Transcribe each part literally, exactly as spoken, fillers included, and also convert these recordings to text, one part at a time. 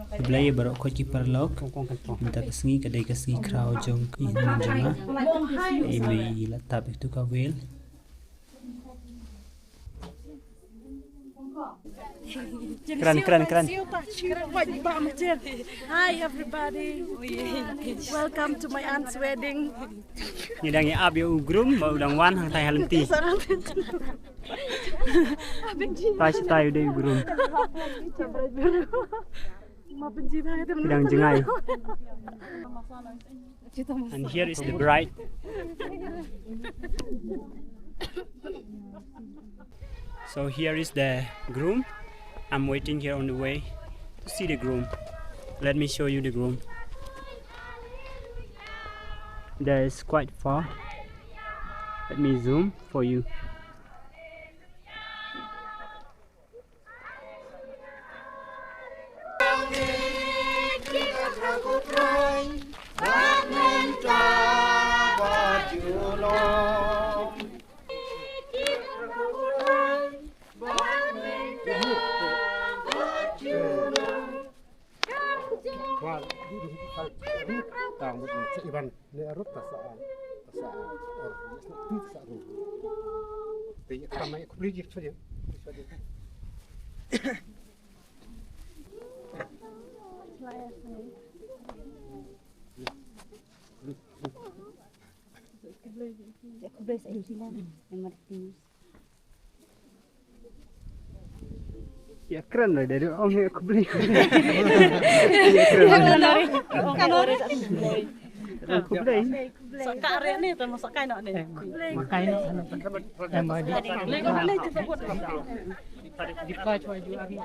Khublei baroh kawei ki paralok. Mynta ka sngi ka dei ka sngi khraw jong i hynmen jong nga. I mei i la tap ïa katu ka whale. Kren, kren, kren. Hi everybody. Welcome to my aunt's wedding. Ngi dang ïa ap ïa u groom ba u dang wan hangtai ha lynti. Tai shi tai u dei u groom. Ngi dang jngai. And here is the bride. So here is the groom. I'm waiting here on the way to see the groom. Let me show you the groom. There is quite far. Let me zoom for you. Ïa kren lah, dia ong ïa khublei, khublei. Ïa kren. Khublei. Sa ka re ni, tu masa kai nak ni. Makai nak. Yang bagi. Di pa chwa ju ari.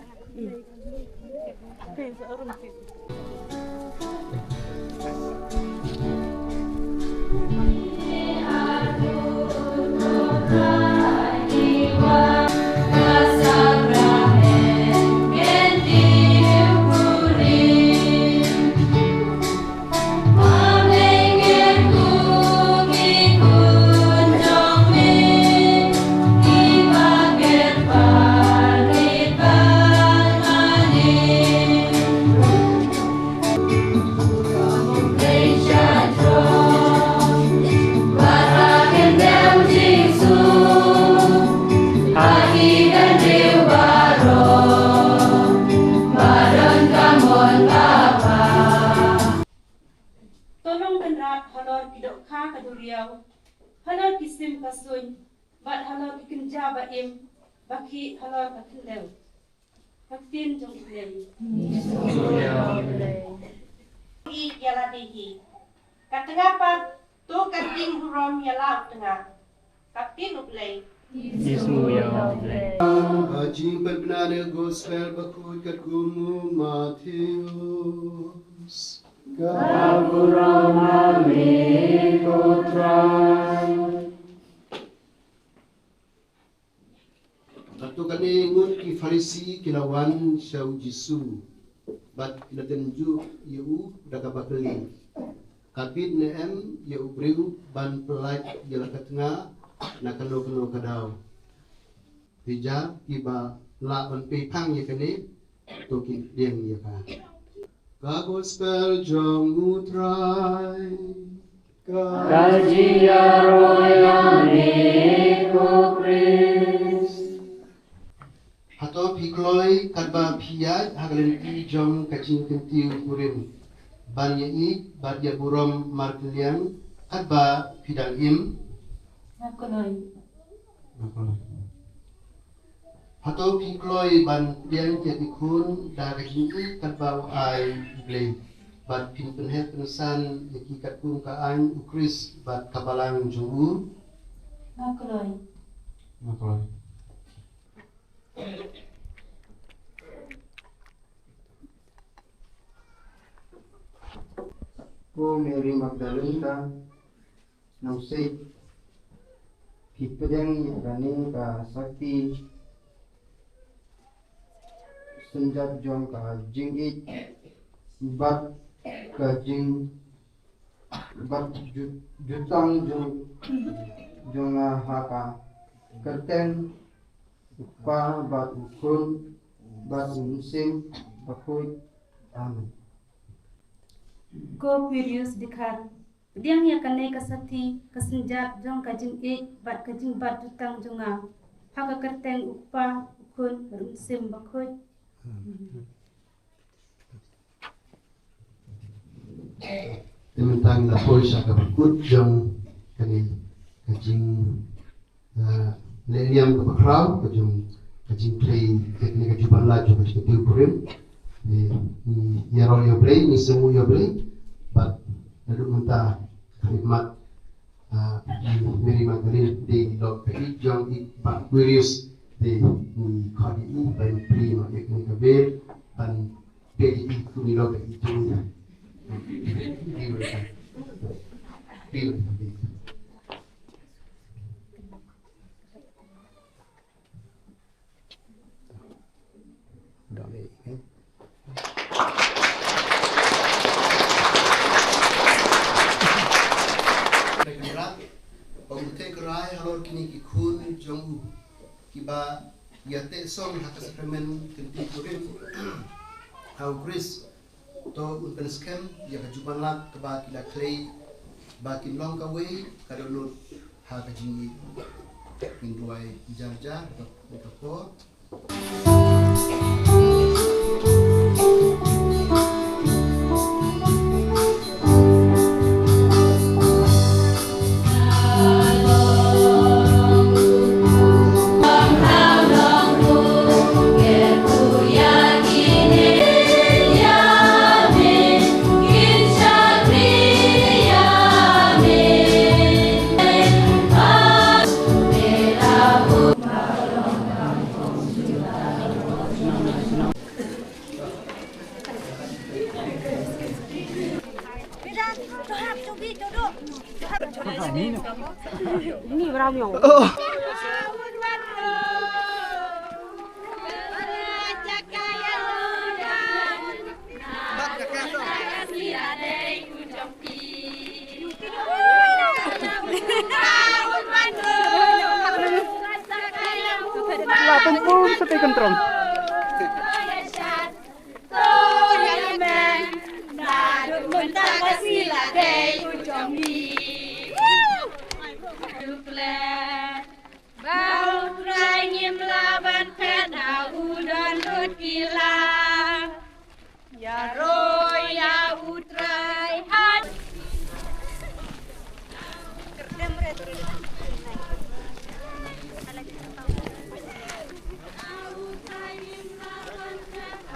To long kynrad halor ki dohkha ka duriaw, halor ki sim ka suiñ, bad halor ki kynja ba im, ba khih halor ka khyndew. Ka ktien jong U Blei. Ïa lade hi. Ka tnga pat, to ka jingburom ïa la u tnga. Ka ktien U Blei. Jisu ïa U Blei. Ka jingpynbna na ka Gospel bakhuid katkum u Mathaios. Ka burom ha me ko Trai. Katto katne ngut ki Pharisi ki la wan sha u Jisu, bad ki la tynjuh ïa u da kaba kylli, ka bit ne em ïa u briew ban pyllait ïa la ka tnga na kano kano ka daw? Phi jia kiba lah ban peiphang ïa kane, to ki pdiang ïa ka. Ka Gospel jong U Trai. Ka jingïaroh ïa me ko Khrist. Hato phi kloi katba phi ïaid ha ka lynti jong ka jingkyntiew kurim, ban ïa ïeit bad ïa burom markylliang katba phi dang im? Nga kloi. Nga kloi. Hato phi kloi ban pdiang ïa ki khun da ka jingïeit katba u ai U Blei, bad phin pynheh pynsan ïa ki katkum ka aiñ U Khrist bad ka balang jong u? Nga kloi. Nga kloi. Ko Mary Magdalene ka Nongsiej, phi pdiang ïa kane ka sakti synjat jong ka jingïeit bad ka jing bad ju-, jutang jong, jong nga ha ka kyrteng U Kpa bad U Khun bad U Mynsiem Bakhuid. Amen. Ko Quirius Dkhar, pdiang ïa kane ka sathi, ka synjat jong ka jingïeit bad ka jingbat jutang jong nga ha ka kyrteng U Kpa, U Khun, U Mynsiem Bakhuid. Te mynta ngi la poi sha kaba kut jong kane ka jing, ah, leh niam kaba khraw, ka jong, ka jingtrei, kane ka jubab lad jong ka jingtiew kurim. Te ngi ïaroh ïa U Blei, ngi sngewnguh ïa U Blei, bad naduh mynta ka khlieh mat, ah, Mary Magdalene, te i lok ka ïeit jong i Bah Quirius, te ngi khot ïa i ban plie noh ïa kane ka ber, ban plie ïa i kum i lok ka ïeit jong i. Ba un theh kyrhai halor kine ki khun jong u kiba ïateh song ha ka sakramen kyntiew kurim ha U Khrist. To un pynskhem ïa ka jubab lad kaba ki la khlei ba kin long kawei ka dohnud ha ka jingïeit. Ngin duwai jar jar ha ka por. La pum pum sa te kyntrong. Ba U Trai ngim lah ban phet ha u don lut ki la. Ïaroh ïa U Trai ha.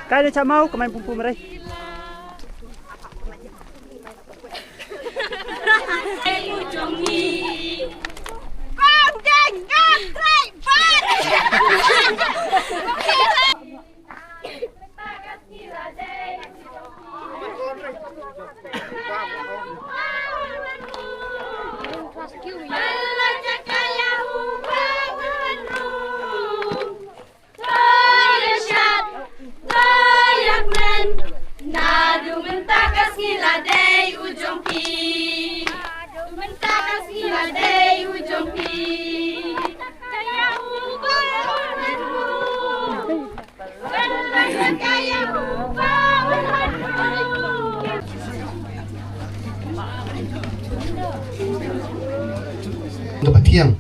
Kai da chamau, kamai pum pum rai. To ïa shad, to ïa kmen, naduh mynta ka sngi la dei u jong phi. Naduh mynta ka sngi la dei u jong phi. Kaba thiang.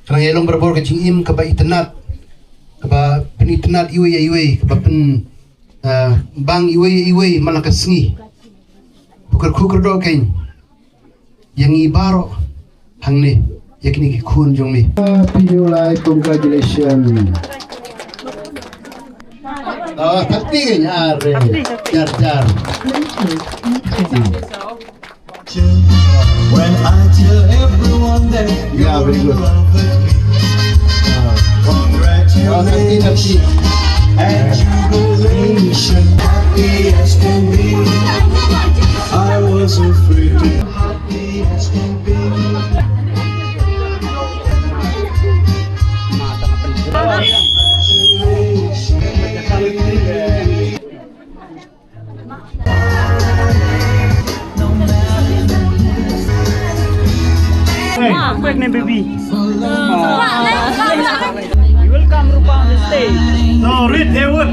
Ka nang ïalong barabor ka jingim kaba itynnad, kaba pynitynnad iwei ïa iwei, kaba pyn, ah, bang iwei ïa iwei man la ka sngi. Ba kyrkhu kyrdoh kein ïa ngi baroh hangne, ïa kine ki khun jong me. Happy New Life, congratulations. Ah, happy kein, are. Jar jar. When I tell everyone that, yeah, very good, you love it. Ah. Congratulations and jubilation. Happy as can be. I was afraid to. Happy as can be. Hey, quick name, baby. You will come, Rupa, on the stage. No, read the word.